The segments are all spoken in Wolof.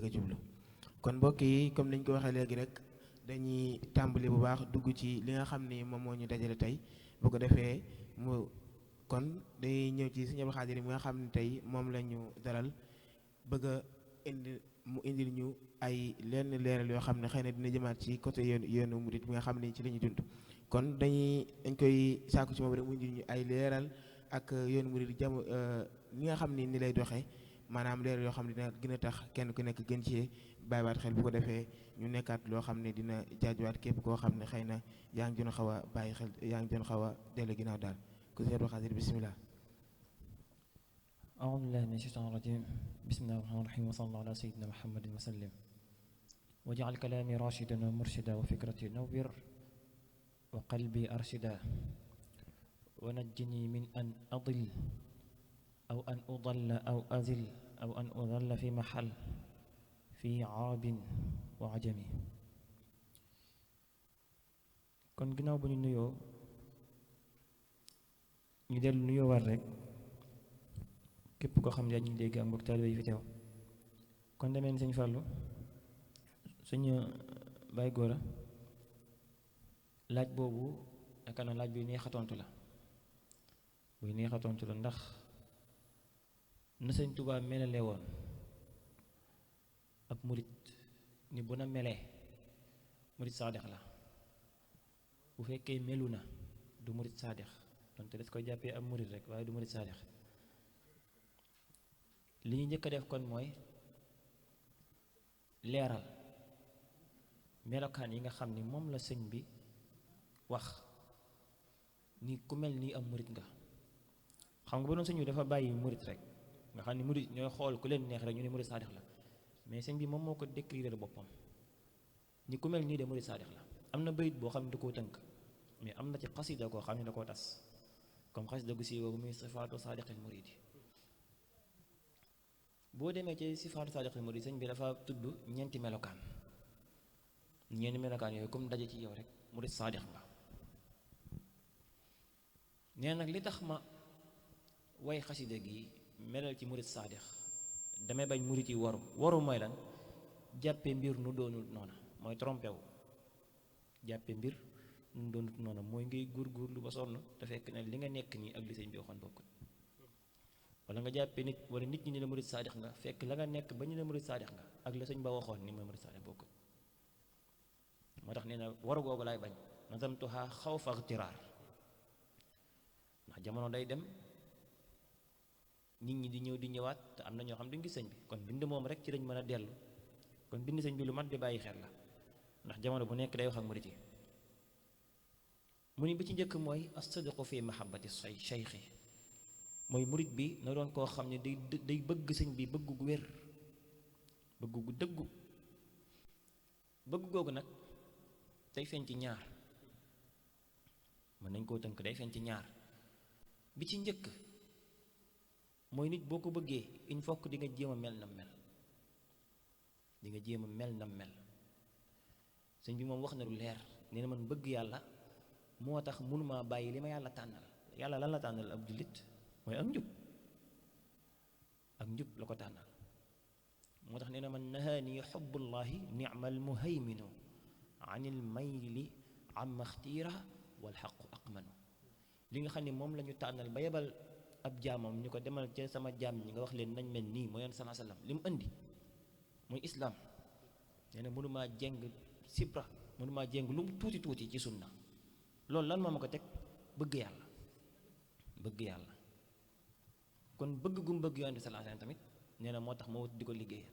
nga jublu kon mbokk yi comme niñ ko waxee léegi rek dañuy tàmbali bu baax dugg ci li nga xam ni moom moo ñu dajale tey bu ko defee mu kon day ñëw ci Sëriñ Abdou Khadre mi nga xam ne tey moom la ñu dalal bëgg a indi mu indil ñu ay lenn leeral yoo xam ne xëy na dina jëmaat ci côté yoonu murit bi nga xam ne ci la ñuy dund kon dañ koy sàkku ci moom rek mu indil ñu ay leeral ak yoonu murit jamo ñi nga xam ni lay doxee maanaam leeral yoo xam ne dina gën a tax kenn ku nekk gën ci bàyyiwaat xel bu ko defee ñu nekkaat loo xam ne dina jaajuwaat képp koo xam ne xëy na yaa ngi doon xaw a bàyyi xel yaa ngi doon xaw a dellu ginnaaw daal ko Sëriñ Abdou Khadre bisimilah. أعوذ بالله من الشيطان الرجيم بسم الله الرحمن الرحيم وصلى الله على سيدنا محمد وسلم وجعل كلامي راشدا ومرشدا وفكرتي نور وقلبي أرشدا ونجني من أن أضل أو أن أضل أو أذل أو أن أضل في محل في عاب وعجم kon ginnaaw bu ñu nuyoo ñu dellu nuyoo war rek képp koo xam ne yaa ñu dégg ak mbokk taalibe yi fi teew kon demee ni sëñ Fallou suñu bàyyi góor a laaj boobu yaakaar naa laaj bi neex a tontu la buy neex a tontu la ndax na sëñ Tuubaa melale woon ab murit ni bu na melee murit saadex la bu fekkee melu na du murit saadex donte des koy jàppee ab murit rek waaye du murit saadex li ñu njëkk a def kon mooy leeral melokaan yi nga xam ni moom la sëñ bi wax ni ku mel nii am murit nga xam nga ba doon sëñ bi dafa bàyyi murit rek nga xam ni murit ñooy xool ku leen neex rek ñu ne murit saadix la mais sëñ bi moom moo ko décrire boppam ni ku mel nii de murit saadix la am na bayit boo xam ne da koo tënk mais am na ci xasida koo xam ne da koo tas comme xasida gu siiwoo bu muy sifaatu saadiqil muridi boo demee ci sifaatu saadiqil muridi sëñ bi dafa tudd ñeenti melokaan yooyu comme daje ci yow rek murit saadix nga nee nag li tax ma way xasida gi melal ci murit saadix damay bañ murit yi waru mooy lan jàppe mbir nu doonul noona mooy trompé wu jàppe mbir nu doonul noona mooy ngay góorgóorlu ba sonn te fekk ne li nga nekk nii ak li sëñ bi waxoon bokkut wala nga jàppe nit wala nit ñi ne la murit saadix nga fekk la nga nekk ba ñu ne murit saadix nga ak la sëñ ba waxoon ni mooy murit saadix bokkut moo tax nee na waru googu laay bañ nazamtuha xawfa ixtiraar ndax jamono day dem nit ñi di ñëw di ñëwaat te am na ñoo xam duñ gis sëñ bi kon bind moom rek ci lañ mën a dellu kon bind sëñ bi lu mat di bàyyi xel la ndax jamono bu nekk day wax ak murit yi mu ni bi ci njëkk mooy as-sidqu fi mahabbati shaykhi mooy murit bi na doon koo xam ne day bëgg sëñ bi bëgg gu wér bëgg gu dëggu bëgg googu nag day feeñ ci ñaar mën nañ koo tënk day feeñ ci ñaar bi ci njëkk mooy nit boo ko bëggee il faut que di nga jéem a mel na mel di nga jéem a mel na mel sëñ bi moom wax na lu leer nee na man bëgg yàlla moo tax mënumaa bàyyi li ma yàlla tànnal yàlla lan la tànnal ab jullit mooy ak njub la ko tànnal moo tax nee na man nahaani xubbullahi ni'mal muhayminu anil mayli amma xtiira wal xaqu aqmanu li nga xam ne moom la ñu tànnal ba yebal ab jaamam ñu ko demal ca sama jaam ñi nga wax leen nañ mel nii mooy yoon salaa sallam li mu indi muy islaam nee na mënumaa jeng sibra mënumaa jeng lu mu tuuti tuuti ci sunna loolu lan moo ma ko teg bëgg yàlla kon bëgg gu mu bëgg yoon bi salaa sallam tamit nee na moo tax moo di ko liggéeyal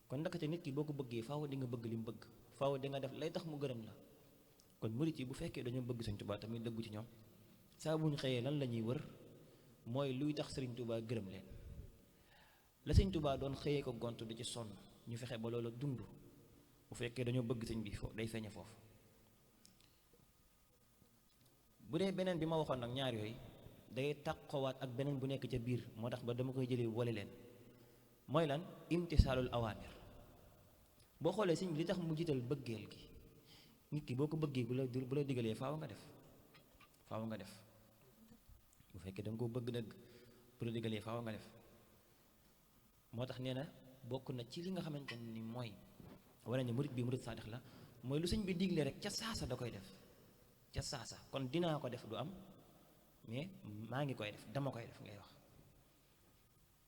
kon ndakate nit ki boo ko bëggee faaw di nga bëgg li mu bëgg faaw di nga def lay tax mu gërëm la kon murit yi bu fekkee dañoo bëgg Sëñ Tuubaa tamit dëggu ci ñoom saa bu ñu xëyee lan la ñuy wër mooy luy tax Sëriñ Tuubaa gërëm leen la Sëñ Tuubaa doon xëyee ko gont di ci sonn ñu fexe ba loola dund bu fekkee dañoo bëgg sëñ bi foofu day feeñe foofu bu dee beneen bi ma waxoon nag ñaar yooyu day taqowaat ak beneen bu nekk ca biir moo tax ba dama koy jëlee wole leen mooy lan imtisaalul awaamir boo xoolee sëñ bi li tax mu jiital bëggeel gi nit ki boo ko bëggee bu la digalee faaw nga def bu fekkee da nga koo bëgg dëgg bu la digalee faaw nga def moo tax nee na bokk na ci li nga xamante ni mooy wala ne murit bi murit saadix la mooy lu sëñ bi digle rek ca saasa da koy def ca saasa kon dinaa ko def du am mais maa ngi koy def dama koy def ngay wax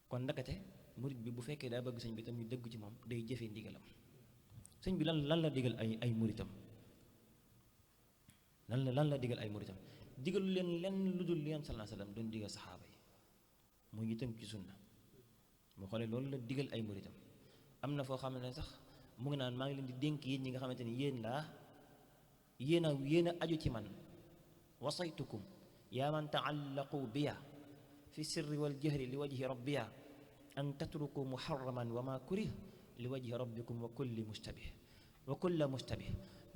kon ndakate murit bi bu fekkee daa bëgg sëñ bi tam ñu dëgg ci moom day jëfee ndigalam sëñ bi lan la digal ay muritam lan la digal ay muritam digalu leen lenn lu dul li sallallahu alayhi wasallam doon digal saxaaba yi mu ngi tënk ci sunna mu xoolee loolu la digal ay muritam am na foo xam ne sax mu ngi naan maa ngi leen di dénk yéen ñi nga xamante ni yéen a aju ci man wasaytukum yaa man taallaqu biya fi sirri wal jahri li wajhi rabbiya an tatruku muharraman wa ma kurih li wajhi rabbikum wa kulla mustabih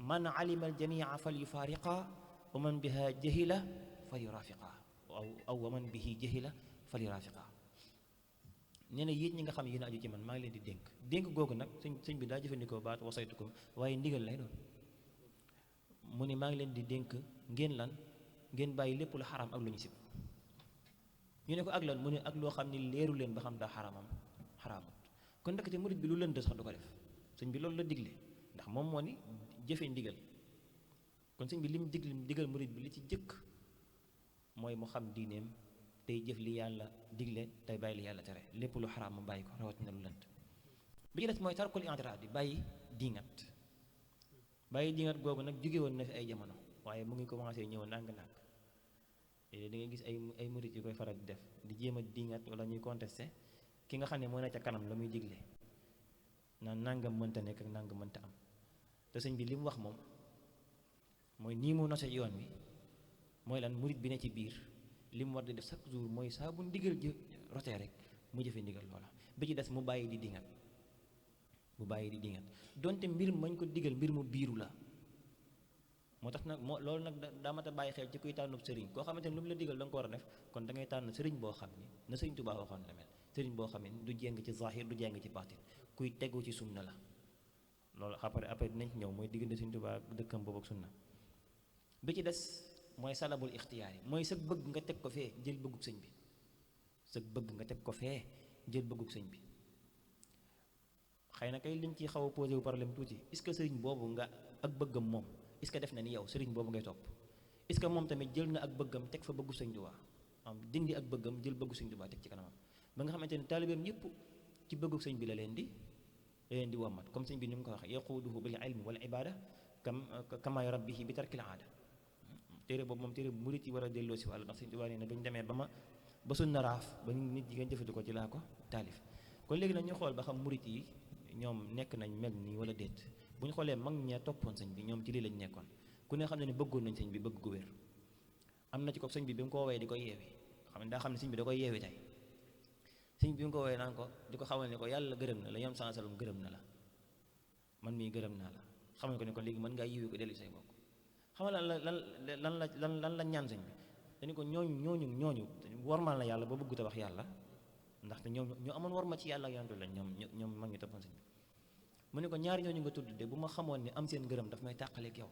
man alima aljamia falyufariqa wa man biha jahila falyurafiqa aw wa man bihi jahila falyurafiqa nee na yéen ñi nga xam ne yéen a aju ci man maa ngi leen di dénk googu nag sëñ bi daa jëfandikoo baat wasaytukum waaye ndigal lay doon mu ne maa ngi leen di dénk ngeen bàyyi lépp lu xaraam ak lu ñu sib ñu ne ko ak lan mu ne ak loo xam ne leeru leen ba xam daa xaraamam xaraamut kon ndekete murit bi lu lënd sax du ko def sëñ bi loolu la digle ndax moom moo ni jëfe ndigal kon sëñ bi lim digal murit bi li ci jëkk mooy mu xam diineem tey jëf li yàlla digle tey bàyyi li yàlla tere lépp lu xaraam mu bàyyi ko rawatina lu lënd bi ci des mooy tarkul i'tiraad di bàyyi diingat googu nag jóge woon na fi ay jamono waaye mu ngi commencé ñëw ndànk-ndànk da ngay gis ay murit yu koy faral di def di jéem a diingat wala ñuy contesté ki nga xam ne moo ne ca kanam la muy digle naan nangam mënta nekk ak nangam mënta am te sëñ bi li mu wax moom mooy nii mu nose yoon wi mooy lan murit bi ne ci biir li mu war di def chaque jour mooy saa bu ndigal rotee rek mu jëfe ndigal loola bi ci des mu bàyyi di dingat donte mbir mañ ko digal mbir mu biiru la moo tax nag loolu nag daa mat a bàyyi xel ci kuy tànnub sëriñ koo xamante ne lu mu la digal da nga ko war a def kon da ngay tànn sëriñ boo xam ni na sëriñ Tuubaa waxoon la mel sëriñ boo xam ne du jeng ci zahir du jeng ci baatin kuy tegu ci sunna la loolu après dinañ ci ñëw mooy diggante sëriñ Tuubaa dëkkam boobu ak sunna bi ci des mooy salabul ixtiyaar yi mooy sa bëgg nga teg ko fee jël bëggug sëñ bi sa bëgg nga teg ko fee jël bëggug sëñ bi xëy na kay liñ ci xaw a posé wu problème tuuti est-ce que sëriñ boobu nga ak bëggam moom est-ce que def na ni yow sëriñ boobu ngay topp est-ce que moom tamit jël na ak bëggam teg fa bëggu sëñ Tuubaa am dindi ak bëggam jël bëggu sëñ Tuubaa teg ci kanamam ba nga xamante ne taalibeem yëpp ci bëggu sëñ bi la leen di wommat comme sëñ bi ni mu ko waxee yaquuduhu bil ilmi wal ibada kama yurabbihi bi tarkil aada téere boobu moom téere bu murit yi war a delloo si wàlla ndax sëñ Tuubaa nee na ba ñu demee ba sunna raaf ba nit jigéen jëfandikoo ci laa ko taalif kon léegi nag ñu xool ba xam murit yi ñoom nekk nañ mel nii wala déet bu ñu xoolee mag ña toppoon sëñ bi ñoom ci lii lañ nekkoon ku ne xam ne bëggoon nañ sëñ bi bëgg gu wér am na ci ko sëñ bi mu ko woowee di ko yeewi xam ne daa xam ne sëñ bi da koy yeewi tey sëñ bi mu ko woowee naan ko di ko xamal ne ko yàlla gërëm na la yam saa sallam gërëm na la man mii gërëm naa la xamal ko ne ko léegi mën ngaa yiwi ko dellu say bokk xamal lan la ñaan sëñ bi dañu ko ñooñu warmal na yàlla ba bëggu ta wax yàlla ndaxte ñoo amoon war ma ci yàlla ak yonent la ñoom mag ñi toppoon sëñ bi mu ne ko ñaari ñooñu nga tudd de bu ma xamoon ne am seen ngërëm daf may tàqaleeg yow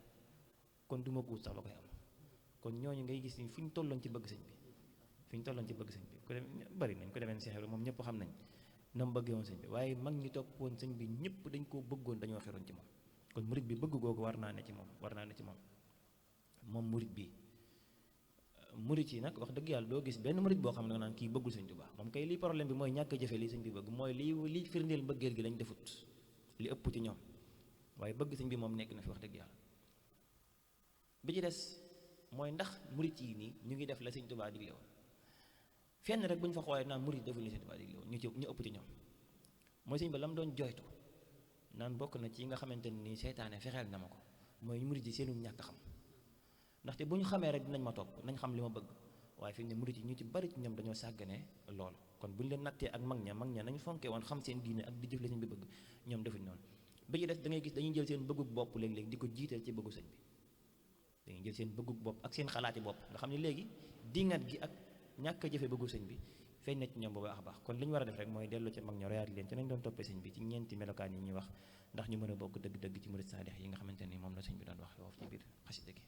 kon du ma guut sax la koy am kon ñooñu ngay gis ni fi ñu tolloon ci bëgg sëñ bi ku dem bari nañ ko demeen seexeru moom ñëpp xam nañ na mu bëggee woon sëñ bi waaye mag ñi toppoon sëñ bi ñëpp dañ koo bëggoon dañoo xeroon ci moom kon murit bi bëgg googu war naa ne ci moom murit bi murit yi nag wax dëgg yàlla doo gis benn murit boo xam ne nga naan kii bëggul sëñ Tuubaa moom kay lii problème bi mooy ñàkk a jëfe lii sëñ bi bëgg mooy lii firndeel mbëggeel gi lañ defut li ëpp ci ñoom waaye bëgg sëñ bi moom nekk na fi wax dëgg yàlla bi ci des mooy ndax murit yi nii ñu ngi def la sëñ Tuubaa digle woon fenn rek bu ñu fa xoolee naan murit deful li sëñ Tuubaa digle woon ñu ëpp ci ñoom mooy sëñ ba la mu doon jooytu naan bokk na ci nga xamante ni seytaane fexeel na ma ko mooy murit yi seenu ñàkk xam ndaxte bu ñu xamee rek dinañ ma topp nañ xam li ma bëgg waaye fi mu ne murit yi ñu ci bari ci ñoom dañoo sàgganee loolu kon bu ñu leen nattee ak mag ña nañu fonkee woon xam seen diine ak di jëf la sëñ bi bëgg ñoom defuñ noonu ba ci des da ngay gis dañuy jël seen bëggug bopp léeg-léeg di ko jiital ci bëggu sëñ bi dañuy jël seen bëggug bopp ak seen xalaati bopp nga xam ne léegi dingat gi ak ñàkk a jëfe bëggu sëñ bi feeñ na ci ñoom bu baax a baax kon li ñu war a def rek mooy dellu ci mag ña royaat leen ci nañ doon toppee sëñ bi ci ñeenti melokaan yi ñuy wax ndax ñu mën a bokk dëgg-dëgg ci murit saadix yi nga xamante ni moom la sëñ bi doon wax foofu ci biir xasida gi